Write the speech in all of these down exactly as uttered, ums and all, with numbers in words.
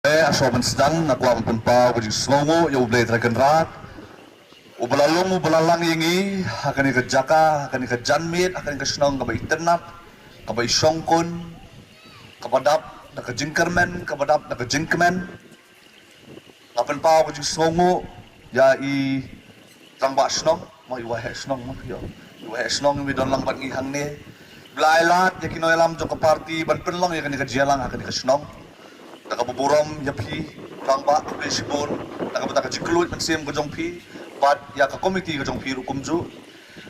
Eh, ha shuwa ban sdang nga kwah ban pynpaw ka jingsngewnguh ïa U Blei Trai Kynrad, uba la long uba la lang ïa ngi ha kane ka jaka, ha kane ka janmiet, ha kane ka shnong kaba itynnad, kaba ishongkun, kaba dap da ka jingkyrmen, kaba dap da ka jingkmen. Nga pynpaw ka jingsngewnguh ïa i rangbah shnong, ma i waheh shnong, ma ïa i waheh shnong iba don lang bad ngi hangne. Ba la ai lad ïa ki nongïalam jong ka party ban pynlong ïa kane ka jingïalang ha kane ka shnong. Da kaba burom ïa phi rangbah, khublei shibun na ka bynta ka jingkylluid mynsiem ka jong phi bad ïa ka komiti ka jong phi ruh kumjuh.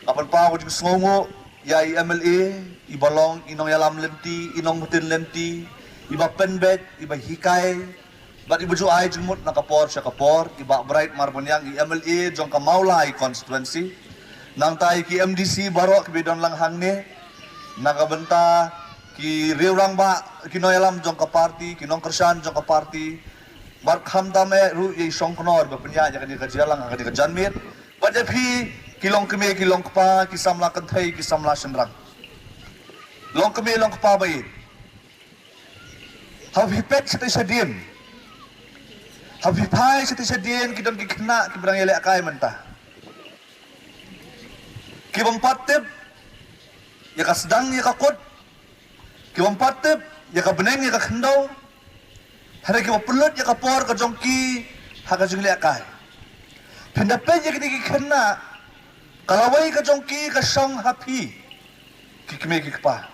Nga pynpaw ka jingsngewnguh ïa i M L A iba long i nongïalam lynti, i nongmyntoi lynti, iba pynbeit, iba hikai, bad iba ju ai jingmut na ka por sha ka por, i Bah Bright Marbaniang, i M L A jong ka Mawlai constituency. Nangta ïa ki M D C baroh kiba don lang hangne, na ka bynta ki riew rangbah, ki nongïalam jong ka party, ki nongkyrshan jong ka party. Bad khamtam eh ruh ïa i Shongknor ba pynïaid ïa kane ka jingïalang ha kane ka janmiet. Bad ïa phi ki longkmie ki longkpa, ki samla kynthei ki samla shynrang, longkmie longkpa ba ïeit. Haba phi peit shatei shadien, haba phi phai shatei shadien, ki don ki khynnah kiba dang ïalehkai mynta, ki bym pat tip ïa ka sdang ïa ka kut, ki bym pat tip ïa ka bneng ïa ka khyndew, hynrei kiba pynlut ïa ka por ka jong ki ha ka jinglehkai. Phin da peit ïa kine ki khynnah, ka lawei ka jong ki ka shong ha phi ki kmie ki kpa.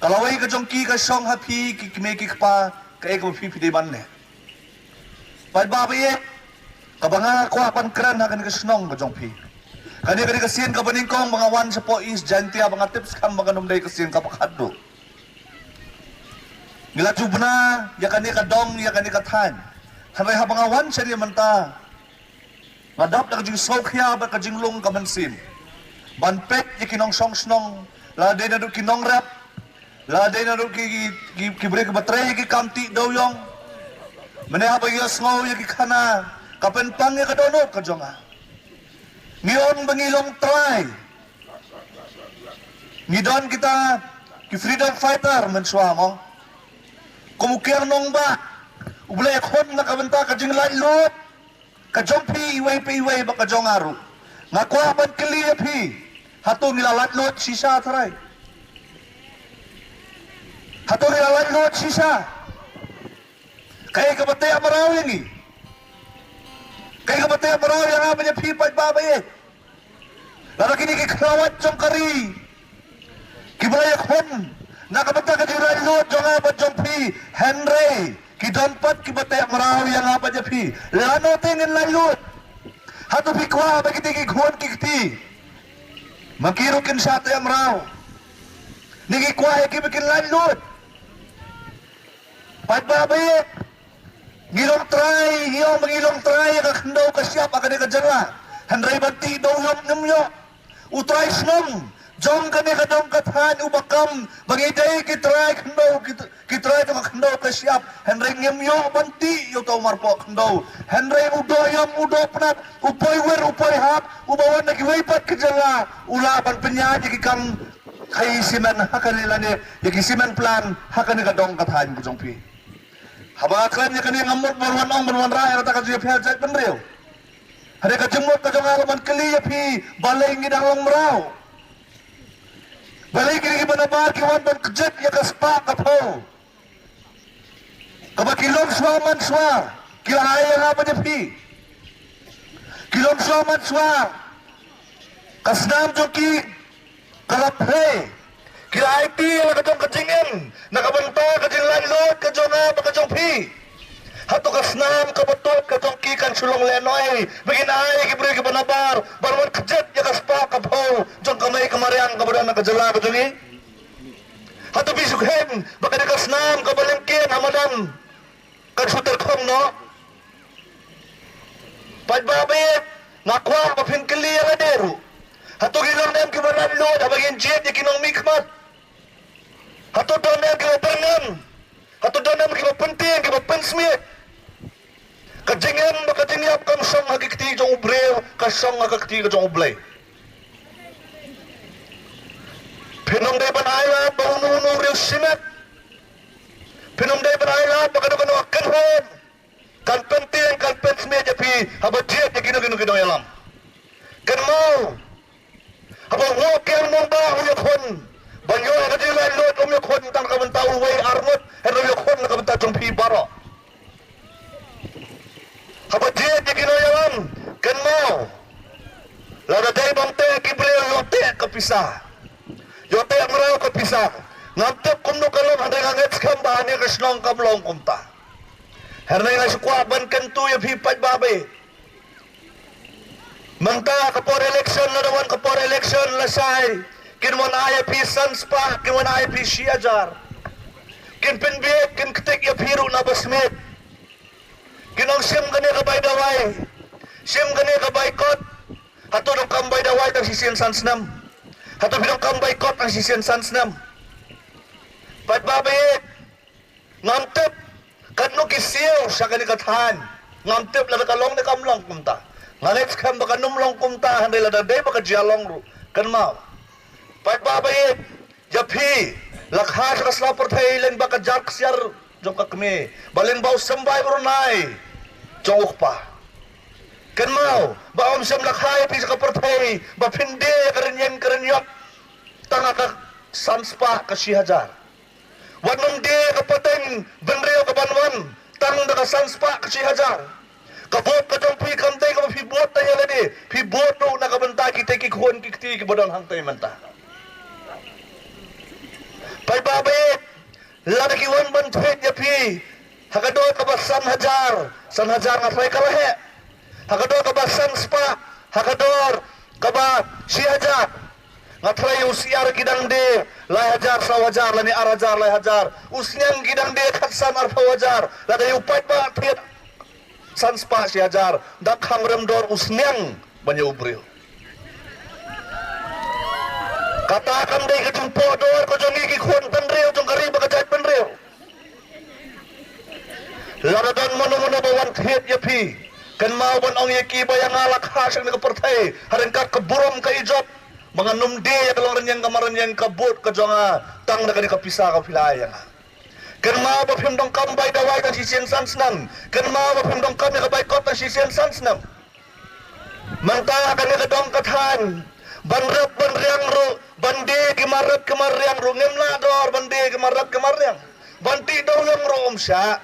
Ka lawei ka jong ki ka shong ha phi ki kmie ki kpa, kaei kaba phi phi dei ban leh? Paidbah ba ïeit, kaba nga kwah ban kren ha kane ka shnong ka jong phi, kane ka dei ka sien kaba nyngkong ba nga wan shapoh East Jaintia, ba nga tip skhem ba kan ym dei ka sien kaba khatduh. Ngi la ju bna ïa kane ka dong, ïa kane ka thaiñ. Hynrei haba nga wan shane mynta, nga dap da ka jingsngewkhia bad ka jinglung ka mynsiem ban peit ïa ki nongshong shnong, la dei naduh ki nongrep, la dei naduh ki, ki, ki, ki briew kiba trei ïa ki kam tih dewïong. Mynne haba ïohsngew ïa ki khana, ka pynpang ïa ka dohnud ka jong nga. Ngi ong ba ngi long trai, ngi don kita ki freedom fighter mynshuwa mo, kum u Kiang Nangbah, uba la ïakhun na ka bynta ka jinglaitluid ka jong phi iwei pa iwei bad ka jong nga ruh. Nga kwah ban kylli ïa phi, hato ngi la laitluid shisha trai? Hato ngi la laitluid shisha? Kaei kaba teh mraw ïa ngi? Kaei kaba teh mraw ïa nga bad ïa phi paidbah ba ïeit? Lada kine ki khlawait jong ka ri kiba la ïakhun na ka bynta ka jinglaitluid jong nga bad jong phi, hynrei ki don pat kiba teh mraw ïa nga bad ïa phi, lano te ngin laitluid? Hato phi kwah ba kite ki khun ki kti ma ki ruh kin shah teh mraw? Ne ngi kwah ïa ki ba kin laitluid? Paidbah ba ïeit, ngi long trai, ngi ong ba ngi long trai ïa ka khyndew ka shyiap ha kane ka jylla, hynrei ban tih dewïong ngim ïoh. U trai shnong jong kane ka dong ka thaiñ uba kam ba ngi dei ki trai khyndew, ki, ki trai jong ka khyndew ka shyiap, hynrei ngim ïoh ban tih ïa uta u marpoh khyndew. Hynrei u doh ïam u doh pnat, u poi wir u poi hap, uba wan na kiwei pat ki jylla, u lah ban pynïaid ïa ki kam khaii cement ha kane lane ïa ki cement plant ha kane ka dong ka thaiñ ka jong phi. Haba nga kren ïa kane ngam mut ban wan ong ban wanrah ïa kata ka jingïapher jaitbynriew. Hynrei ka jingmut ka jong nga ka ban kylli ïa phi, balei ngi dang long mraw? Balei kine kiba nabar ki wan ban kjit ïa ka spah ka phew kaba ki longshuwa manshuwa ki la ai ïa nga bad ïa phi? Ki longshuwa manshuwa ka snam jong ki ka la plie. Ki la aiti ïa la ka jong ka jingim na ka bynta ka jinglaitluid ka jong nga bad ka jong phi. Hato ka snam kaba tud ka jong ki kan shu long lehnohei ba kin ai ïa ki briew kiba nabar ban wan kjit ïa ka spah ka phew jong ka mei ka mariang kaba don ha ka jylla ka jong ngi? Hato phi shu khein ba kane ka snam kaba lyngkien ha madan kan shu tyrkhong noh? Paidbah ba ïeit, nga kwah ba phin kylli ïa lade ruh. Hato ngi long ne em kiba laitluid haba ngin jied ïa ki nongmihkhmat? Hato don ne em kiba byrngem? Hato don ne em kiba pyntieng, kiba pynsmiej? Ka jingim bad ka jingïap kam shong ha ki kti jong u briew, ka shong ha ka kti ka jong U Blei. Phin ym dei ban ai lad ba uno uno u riew shimet. Phin ym dei ban ai lad ba kano kano ka haba jied ïa kino kino ki nongïalam. Kynmaw, haba u Kiang Nangbah u ïakhun ban ïoh ïa ka jinglaitluid, um ïakhun tang na ka bynta uwei ar ngut, hynrei u ïakhun na ka bynta jong phi baroh. Haba jied ïa ki nongïalam, kynmaw, lada dei ban teh ki briew, ïoh teh ka pisa, ïoh teh mraw ka pisa. Ngam tip kumno ka long, hynrei nga ngeit skhem ba ha kane ka shnong kam long kumta. Hynrei nga shu kwah ban kyntu ïa phi paidbah ba ïeit. Mynta ka por election, lada wan ka por election lashai, kin wan ai ïa phi san spah, kin wan ai ïa phi shi hajar. Kin pynbieit, kin ktik ïa phi ruh na ba smiej. Kin ong shim kane ka bai dawai, shim kane ka bai kot. Hato donkam bai dawai tang shisien san snem? Hato phi donkam bai kot tang shisien san snem? Paidbah ba ïeit, ngam tip katno ki siew sha kane ka thaiñ. Ngam tip lada ka long ne kam long kumta. Nga ngeit skhem ba kan ym long kumta, hynrei lada dei ba ka jia long ruh, kynmaw, paidbah ba ïeit, ïa phi, la kha sha ka sla pyrthei lyngba ka jar ksiar jong ka kmie, ba lyngba u symbai brunei jong u kpa. Kynmaw ba ym shym la kha ïa phi sha ka pyrthei ba phin die ïa ka rynïeng ka rynïap tang ha ka san spah ka shi hajar. Wat nym die ïa ka pateng bynriew ka ban wan tang da ka san spah ka shi hajar. Ka vote ka jong phi kam dei kaba phi vote da ïa lade, phi vote ruh na ka bynta kita ki khun ki kti kiba don hangtai mynta. Paidbah ba ïeit, lada ki wan ban thied ïa phi ha ka dor kaba san hajar, san hajar nga tharai ka la heh. Ha ka dor kaba san spah, ha ka dor kaba shi hajar, nga tharai u syiar ki dang die lai hajar saw hajar lane ar hajar lai hajar. U sniang ki dang die khatsan arphew hajar. Lada ïa u paidbah thied san spah shi hajar, da khang rem dor u sniang ban ïa u briew. Kata kam dei ka jingpoh dor ka jong ngi ki khun bynriew jong ka ri bad ka jaitbynriew. Lada don mano mano ba wan thied ïa phi, kynmaw ban ong ïa ki ba ïa nga la kha sha kane ka pyrthei ha ryngkat ka burom ka ijot, ba ngan nym die ïa ka long rynïeng ka mar rynïeng ka vote ka jong nga tang da kane ka pisa kaba phi la ai ïa nga. Kynmaw ba phim donkam bai dawai tang shisien san snem. Kynmaw ba phim donkam ïa ka bai kot tang shisien san snem. Mynta kane ka dong ka thaiñ, ban rep ban riang ruh, ban die ki mar rep ki mar riang ruh, ngim lah dor ban die ki mar rep ki mar riang. Ban tih dewïong ruh ym shah.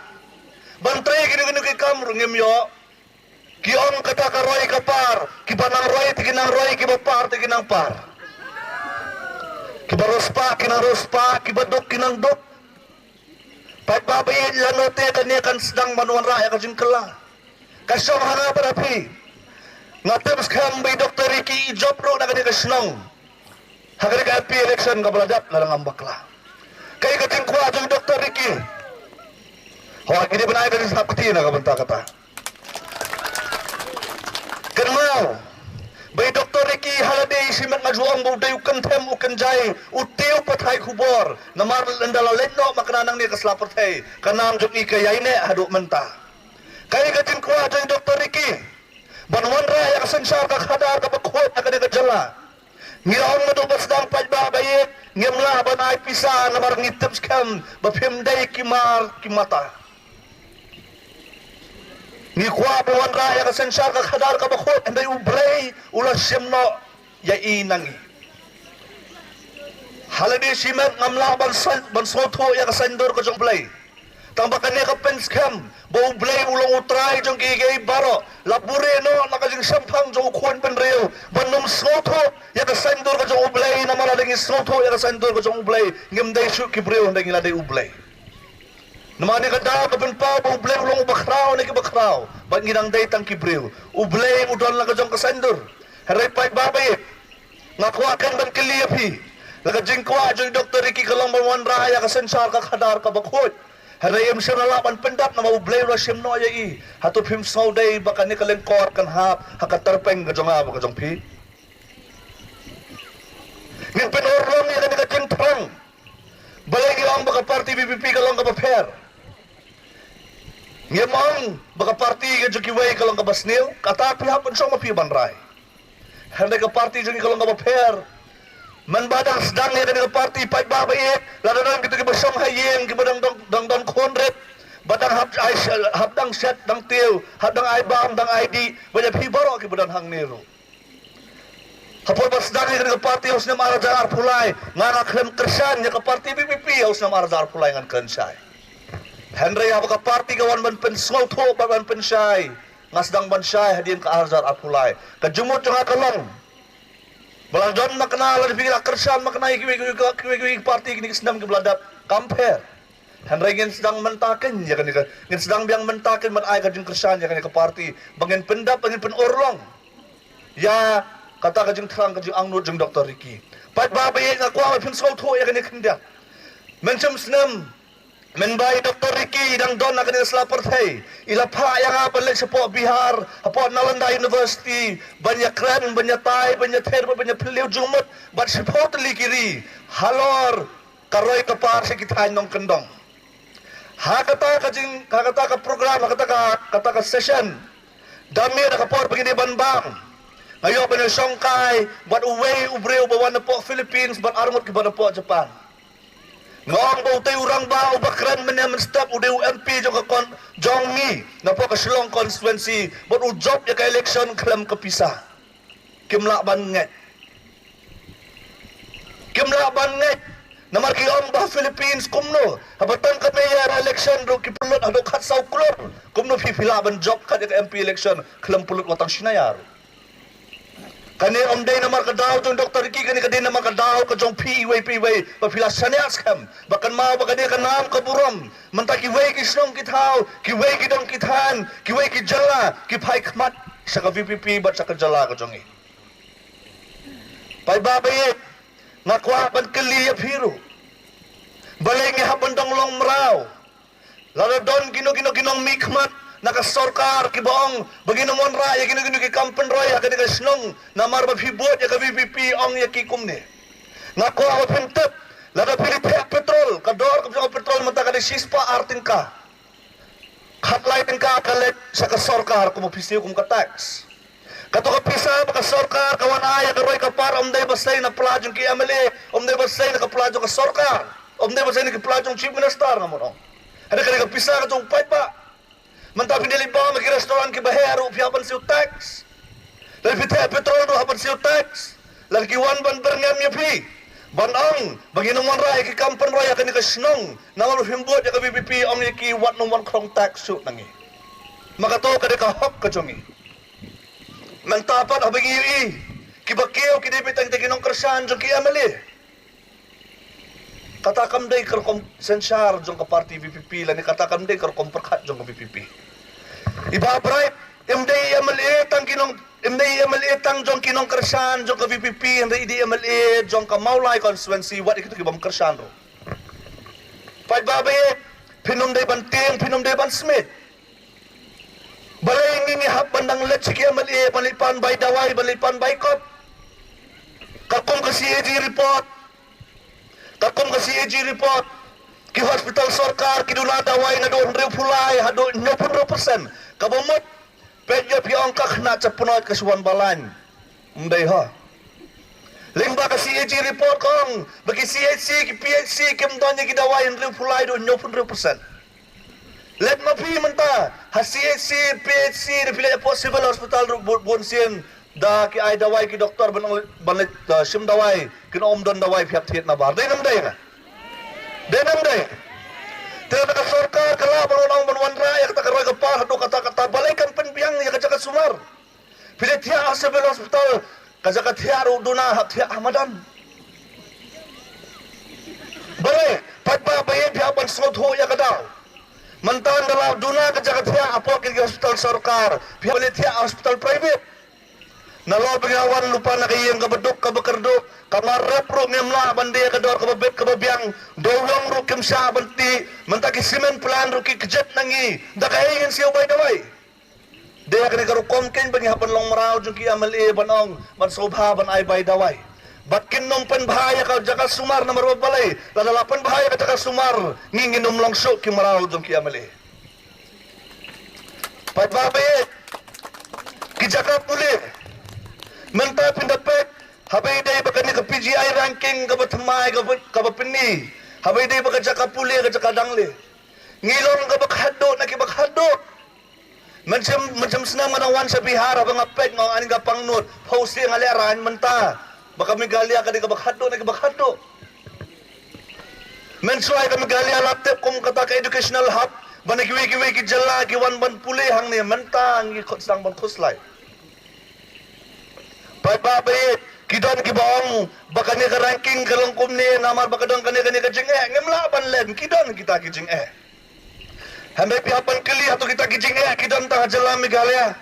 Ban trei kino kino ki kam ruh ngim ïoh. Ki ong kata ka roi ka par, kiba nang roi te ki nang roi, kiba par te ki nang par. Kiba riewspah ki nang riewspah, kiba duk ki nang duk. Paidbah ba ïeit, lano te kane kan sdang ban wanrah ïa ka jingkylla? Ka shong ha nga bad ha phi. Nga tip skhem ba i Doctor Ricky i jop ruh na kane ka shnong ha kane ka M P election kaba la dep, lada ngam bakla. Kaei ka jingkwah jong i Doctor Ricky? Hooid, ngi dei ban ai ka jingsngap kti na ka bynta kata. Kynmaw ba i Doctor Ricky, ha lade shimet nga ju ong ba u dei u kynthem u kynjai, u tiew pathai khubor. Namar lada la leit noh ma kane nangne ka sla pyrthei, ka nam jong ngi ka ïaineh haduh mynta. Kaei ka jingkwah jong i Doctor Ricky? Ban wanrah ïa ka synshar ka khadar kaba khuid ha kane ka jylla. Ngi ong naduh ba sdang, paidbah ba ïeit, ngim lah ban ai pisa namar ngi tip skhem ba phim dei ki mar ki mata. Ngi kwah ban wanrah ïa ka synshar ka khadar kaba khuid, hynrei U Blei u la shim noh ïa i na ngi. Ha lade shimet ngam lah ban saiñ, ban sngewthuh ïa ka saiñdur ka jong U Blei. Tang ba kane ka pynskhem ba U Blei u long U Trai jong kiei kiei baroh. La buhrieh noh na ka jingshemphang jong u khun bynriew ban ym sngewthuh ïa ka saiñdur ka jong U Blei, namar lada ngi sngewthuh ïa ka saiñdur ka jong U Blei, ngim dei shuh ki briew, hynrei ngi la dei U Blei. Namar kane ka daw ka pynpaw ba U Blei u long uba khraw na kiba khraw bad ngi dang dei tang ki briew. U Blei u don la ka jong ka saiñdur. Hynrei paidbah ba ïeit, nga kwah kein ban kylli ïa phi. La ka jingkwah jong i Doctor Ricky ka long ban wanrah ïa ka synshar ka khadar kaba khuid. Hynrei im shym la lah ban pyndap namar U Blei u la shim noh ïa i. Hato phim sngew dei ba kane ka lyngkor kan hap ha ka tyrpeng ka jong nga bad ka jong phi? Ngin pynurlong ïa kane ka jingthrang. Balei ngi ong ba ka party V P P ka long kaba pher? Ngim ong ba ka party ka jong kiwei ka long kaba sniew. Kata phi hap ban shong ma phi ban rai. Hynrei ka party jong ngi ka long kaba pher. Mynba dang sdang ïa kane ka party, paidbah ba ïeit, lada don kito kiba shong ha ïing kiba dang, dang, dang don khun rit, Ba dang hap ai, hap dang shet dang tiew, hap dang ai bam dang ai dih, ba ïa phi baroh kiba don hangne ruh. Hapoh ba sdang ïa kane ka party ha u snem ar hajar arphew lai, nga nga khlem kyrshan ïa ka party V P P ha u snem ar hajar arphew lai, ngan kren shai. Hynrei haba ka party ka wan ban pynsngewthuh bad ban pynshai, nga sdang ban shai hadien ka ar hajar arphew lai. Ka jingmut jong nga ka long, ba la don makna, la phi la kyrshan makna ïa kiwei kiwei kiwei kiwei party kine ki snem kiba la dep, kam pher. Hynrei ngin sdang mynta keiñ ïa kane ka, ngin sdang biang mynta keiñ ban ai ka jingkyrshan ïa kane ka party, ba ngin pyndap, ba ngin pynurlong ïa kata ka jingthrang, ka jingangnud jong Doctor Ricky. Paidbah ba ïeit, nga kwah ba phin sngewthuh ïa kane khyndiat. Mynshem snem mynba i Doctor Ricky i dang don ha kane ka sla pyrthei, i la phah ïa nga ban leit shapoh Bihar, hapoh Nalanda University, ban ïakren, ban ïatai, ban ïather, ban ïaphylliew jingmut bad shiphew tylli ki ri halor ka roi ka par sha ki thaiñ nongkyndong. Ha kata ka jing, ha kata ka program, ha kata ka, kata ka session, da miet ha ka por ba ngi dei ban bam, nga ïoh ban ïashongkai bad uwei u briew ba wan napoh Philippines bad arngut kiba napoh Japan. Nga ong ba utei u rangbah uba kren mynne mynstep u dei u M P jong ka kon, jong ngi napoh ka Shillong constituency, bad u jop ïa ka election khlem ka pisa. Kim lah ban ngeit. Kim lah ban ngeit. Namar ki ong ba Philippines kumno, haba tang ka mayor election ruh ki pynlut haduh khatsaw klur. Kumno phi phi lah ban jop kat ïa ka M P election khlem pynlut wat tang shi naya ruh? Kane ym dei namar ka daw jong Doctor Ricky, kane ka dei namar ka daw ka jong phi iwei pa iwei, ba phi la shaniah skhem. Ba kynmaw ba kane ka nam ka burom, mynta kiwei ki shnong ki thaw, kiwei ki dong ki thaiñ, kiwei ki jylla ki phai khmat sha ka V P P bad sha ka jylla ka jong ngi. Paidbah ba ïeit, nga kwah ban kylli ïa phi ruh. Balei ngi hap ban dang long mraw? Lada don kino kino ki nongmihkhmat na ka sorkar kiba ong ba ngin ym wanrah ïa kino kino ki kam pynroi ha kane ka shnong namar ba phi bud ïa ka V P P, ong ïa ki kumne. Nga kwah ba phin tip, lada phi leit theh petrol, ka dor ka jong ka petrol mynta ka dei shispah ar tyngka. Khatlai tyngka ka leit sha ka sorkar kum u phi siew kum ka tax. Kato ka pisa ba ka sorkar ka wan ai ïa ka roi ka par, ym dei ba sei na pla jong ki M L A, ym dei ba sei na ka pla jong ka sorkar, ym dei ba sei na ki pla jong Chief Minister, nga mut ong. Hynrei ka dei ka pisa ka jong u paidbah. Mynta phi dei leit bam ha ki restaurant kiba heh ruh phi hap ban siew tax. Lada phi theh petrol ruh hap ban siew tax. Lada ki wan ban byrngem ïa phi, ban ong ba ngin ym wanrah ïa ki kam pynroi ha kane ka shnong namar ba phim bud ïa ka V P P, ong ïa ki wat nym wan khrong tax shuh na ngi. Ma kato ka dei ka hok ka jong ngi. Mynta pat haba ngi ïohi kiba kiew ki dei beit tang ki nongkyrshan jong ki M L A. Kata kam dei ka rukom synshar jong ka party V P P lane kata kam dei ka rukom pyrkhat jong ka V P P. I Bah Bright im dei M L A tang ki nong, im dei M L A tang jong ki nongkyrshan jong ka V P P, hynrei i dei M L A jong ka Mawlai constituency, wat ïa kito ki bym kyrshan ruh. Paidbah ba ïeit, phin ym dei ban tieng, phin ym dei ban smiej. Balei ngi ngi hap ban dang leit sha ki M L A ban leit pan bai dawai, ban leit pan bai kop? Katkum ka C A G report, katkum ka C A G report, ki hospital sorkar ki duna dawai naduh hynriewphew lai haduh hynñiewphew hynriew percent. Kaba mut, peit ïa phi ong ka khynnah ka pynnoh ka shu wan balang. Ym dei ho. Lyngba ka C A G report ka ong ba ki C H C, ki P H C kim don ïa ki dawai hynriewphew lai haduh hynñiewphew hynriew percent. Leit ma phi mynta ha C H C, P H C, ne phi leit hapoh Civil Hospital ruh bun, bun sien da ki ai dawai ki doktor ban, ban leit, uh, shim dawai, kin ym don dawai, phi hap thied na bar. Dei ne ym dei? Dei ne ym dei? Te lada ka sorkar ka lah ban wan ong ban wanrah ïa kata ka roi ka par haduh katta katta, balei kan pynbiang ïa ka jaka sumar? Phi leit thiah ha Civil Hospital, ka jaka thiah ruh duna, hap thiah ha madan. Balei? Paidbah ba ïeit, phi hap ban sngewthuh ïa ka daw. Mynta da la duna ka jaka thiah hapoh ki hospital sorkar, phi hap leit thiah ha hospital private. Nalor ba ngi la wan lypa na ka ïing kaba duk kaba kyrduh, ka mar rep ruh ngim lah ban die ka dor kaba bit kaba biang, dewïong ruh kim shah ban tih, mynta ki cement plant ruh ki kjit na ngi, da kaei ngin siew bai dawai? Dei ha kane ka rukom keiñ ba ngi hap ban long mraw jong ki M L A ban ong, ban sngewbha ban ai bai dawai. Bad kin ym pynbha ïa ka jaka sumar namar ba balei? Lada la pynbha ïa ka jaka sumar, ngi ngin ym long shuh ki mraw jong ki M L A. Paidbah ba ïeit, ki jaka pule. Mynta phin da peit, haba ïadei bad kane ka P G I ranking kaba thymmai, kaba, kaba pyni, haba ïadei bad ka jaka pule, ka jaka dang le. Ngi long kaba khadduh na kiba khadduh. Mynshem, mynshem snem nga dang wan sha Bihar, haba nga peit nga ong ani ka pangnud, phew sien nga lehraiñ mynta. Ba ka Meghalaya ka dei kaba khadduh na kiba khadduh. Mynshuwa ka Meghalaya la tip kum kata ka educational hub, ba na kiwei kiwei ki jylla ki wan ban pule hangne, mynta ngi khot sdang ban khuslai. Paidbah baieit, ki don kiba ong ba kane ka ranking ka long kumne namar ba ka don kane kane ka jingeh, ngim lah ban len, ki don kita ki jingeh. Hynrei phi hap ban kylli, hato kita ki jingeh ki don tang ha jylla Meghalaya?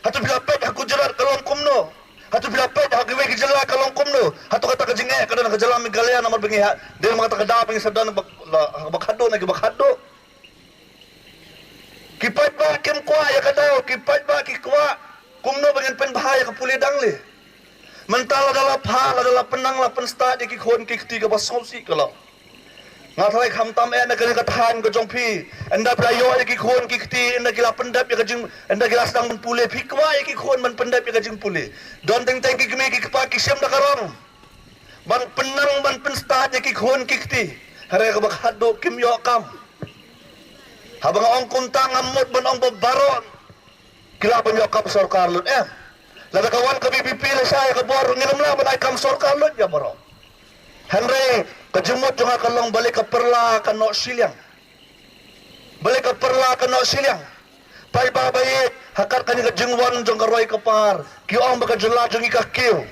Hato phi la peit ha Gujarat ka long kumno? Hato phi la peit ha kiwei ki jylla ka long kumno? Hato kata ka jingeh ka don ha jylla Meghalaya namar ba ngi ha, dei namar kata ka daw ba ngi sa don ba, la, ba khadduh na kiba khadduh. Ki paidbah kim kwah ïa ka daw, ki paidbah ki kwah kumno ba ngin pynbha ïa ka pule dang lei. Mynta lada la pha, lada la pynang, la pynstad ïa ki khun ki kti, kaba sngewsih ka long. Nga tharai khamtam eh na kane ka thaiñ ka jong phi, ynda phi la ïoh ïa ki khun ki kti, ynda ki la pyndep ïa ka jing, ynda ki la sdang ban pule, phi kwah ïa ki khun ban pyndep ïa ka jingpule. Don teng teng ki kmie ki kpa ki shim da ka rong ban pynang, ban pynstad ïa ki khun ki kti. Hynrei kaba khadduh kim ïoh kam. Haba nga ong kumta ngam mut ban ong ba baroh ki lah ban ïoh kam sorkar lut, em. Lada ka wan ka V P P lashai ïa ka bor, ngin ym lah ban ai kam sorkar lut ïa baroh. Hynrei ka jingmut jong nga ka long balei ka pyrla ka noh shiliang. Balei ka pyrla ka noh shiliang. Paidbah baieit, ha kat kane ka jingwan jong ka roi ka par, ki ong ba ka jylla jong ngi ka kiew.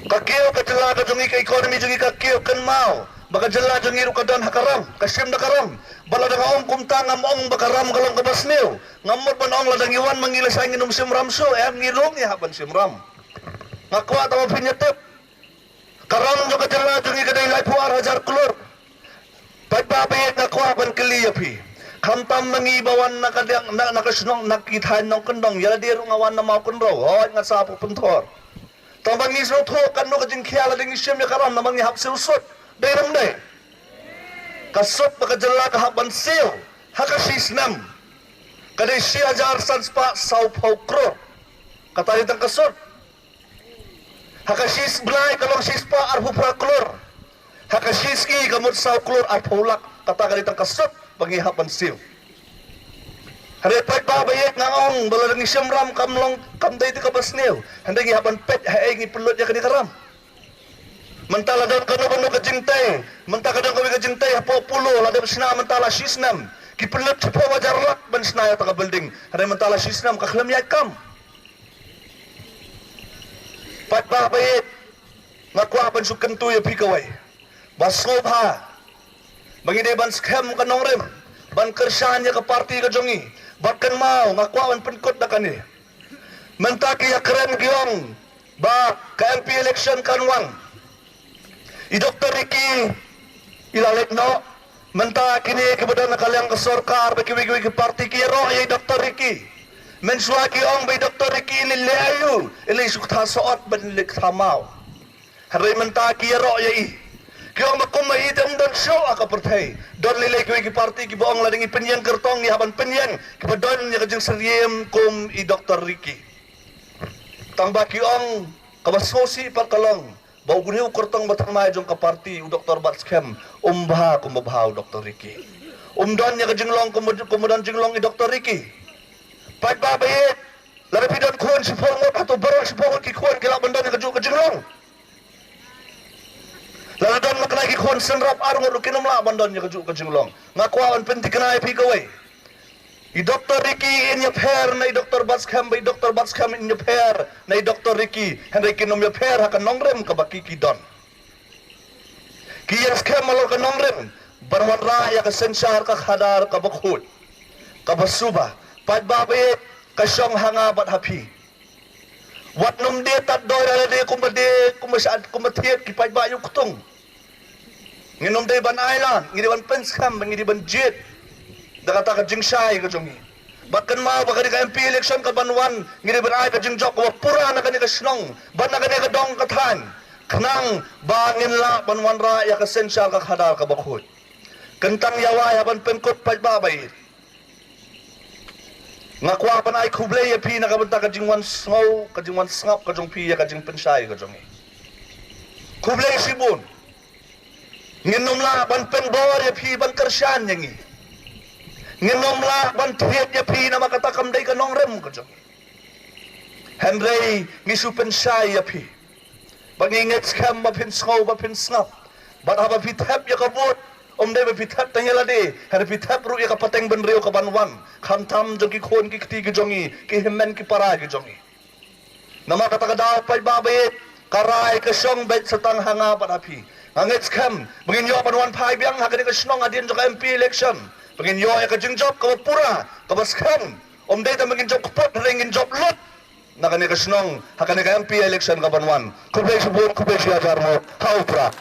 Ka kiew ka jylla ka jong ngi, ka economy jong ngi ka kiew, kynmaw ba ka jylla jong ngi ruh ka don ha ka ram, ka shim da ka ram. Ba lada nga ong kumta ngam ong ba ka ram ka long kaba sniew. Ngam mut ban ong lada ngi wan ma ngi lashai ngin ym shim ram shuh, em, ngi ruh ngi hap ban shim ram. Nga kwah tang ba phin ïa tip. Ka ram jong ka jylla jong ngi ka dei laiphew ar hajar klur. Paidbah baieit, nga kwah ban kylli ïa phi. Khamtam ma ngi ba wan na ka diang, na, na ka shnong, na ki thaiñ nongkyndong, ïa lade ruh nga wan na Mawkynrew, hooid nga sah hapoh Pynthor. Tang ba ngi sngewthuh katno ka jingkhia lada ngi shim ïa ka ram namar ngi hap siew sut. Dei ne ym dei? Ka sut ba ka jylla ka hap ban siew ha ka shi snem ka dei shi hajar san spah sawphew klur. Kata dei tang ka sut. Ha ka shi snem ka long shi spah arphew phra klur. Ha ka shi sngi ka mut saw klur arphew lak. Kata ka dei tang ka sut ba ngi hap ban siew. Hynrei paidbah baieit, nga ong ba lada ngi shim ram kam long, kam dei te kaba sniew. Hynrei ngi hap ban peit haei ngi pynlut ïa kane ka ram. Mynta la don kano kano ka jingtei, mynta ka don kawei ka jingtei hapoh Polo, la dep shna mynta la shi snem. Ki pynlut shiphew hajar lak ban shna ïa kata ka building. Hynrei mynta la shi snem ka khlem ïaid kam. Paidbah baieit, nga kwah ban shu kyntu ïa phi kawei. Ba sngewbha ba ngi dei ban skhem ka nongrim, ban kyrshan ïa ka party ka jong ngi. Bad kynmaw, nga kwah ban pynkut da kane. Mynta ki ïakren ki ong ba ka M P election kan wan. I Doctor Ricky i la leit noh. Mynta kine kiba don ha ka liang ka sorkar bad kiwei kiwei ki party ki ïaroh ïa i Doctor Ricky. Mynshuwa ki ong ba i Doctor Ricky i leit leh aïu, i leit shu ktha sohot bad i leit ktha maw. Hynrei mynta ki ïaroh ïa i. Ki ong ba kum ma i te ym don shuh ha ka pyrthei. Don lei lei kiwei ki party kiba ong lada ngi pynïeng kyrtong ngi hap ban pynïeng kiba don ïa ka jingsyriem kum i Doctor Ricky. Tang ba ki ong kaba sngewsih pat ka long ba u kyrtong ba thymmai jong ka party, u Doctor Batskhem, um bha kumba bha u Doctor Ricky. Um don ïa ka jinglong kumba, kumba don jinglong i Doctor Ricky. Paidbah baieit, lada phi don khun shiphew ngut, hato baroh shiphew ngut ki khun ki lah ban don ïa kajuh ka jinglong? Lada don ma kane ki khun synrap ar ngut ruh kin ym lah ban don ïa kajuh ka jinglong. Nga kwah ban pynthikna ïa phi kawei. I Doctor Ricky in ïapher na i Doctor Batskhem, ba i Doctor Batskhem in ïapher na i Doctor Ricky. Hynrei kin ym ïapher ha ka nongrim kaba ki ki don. Ki ïeng skhem halor ka nongrim ban wanrah ïa ka synshar ka khadar kaba khuid, kaba suba. Paidbah baieit, ka shong ha nga bad ha phi. Wat nym dei tad dor ïa lade kumba dei, kumba shad, kumba thied ki paidbah ïa u ktung. Ngin nym dei ban ailad, ngi dei ban pynskhem, ngi dei ban jied da kata ka jingshai ka jong ngi. Bad kynmaw ba kane ka M P election ka ban wan, ngi dei ban ai ka jingjop kaba pura na kane ka shnong bad na kane ka dong ka thaiñ, khnang ba ngin lah ban wanrah ïa ka synshar ka khadar kaba khuid. Kyntang ïa wai ha ban pynkut paidbah baieit. Nga kwah ban ai khublei ïa phi na ka bynta ka jingwan sngew, ka jingwan sngap ka jong phi ïa ka jingpynshai ka jong ngi. Khublei shibun. Ngin nym lah ban pynbor ïa phi ban kyrshan ïa ngi. Ngin ym lah ban thied ïa phi namar kata kam dei ka nongrim ka jong ngi. Hynrei ngi shu pynshai ïa phi. Ba ngi ngeit skhem ba phin sngew ba phin sngap. Bad haba phi thep ïa ka vote, ym dei ba phi thep tang ïa lade, hynrei phi thep ruh ïa ka pateng bynriew ka ban wan. Khamtam jong ki khun ki kti ki jong ngi, ki hynmen ki para ki jong ngi. Namar kata ka daw paidbah ba ïeit, ka rai ka shong beit sa tang ha nga bad ha phi. Nga ngeit skhem ba ngin ïoh ban wan phai biang ha kane ka shnong hadien jong ka M P election. Ba ngin ïoh ïa ka jingjop kaba pura, kaba skhem. Ym dei tang ba ngin jop kput, hynrei ngin jop lut na kane ka shnong ha kane ka M P election ka ban wan. Khublei shibun, khublei shihajar nguh. Ha u Prah.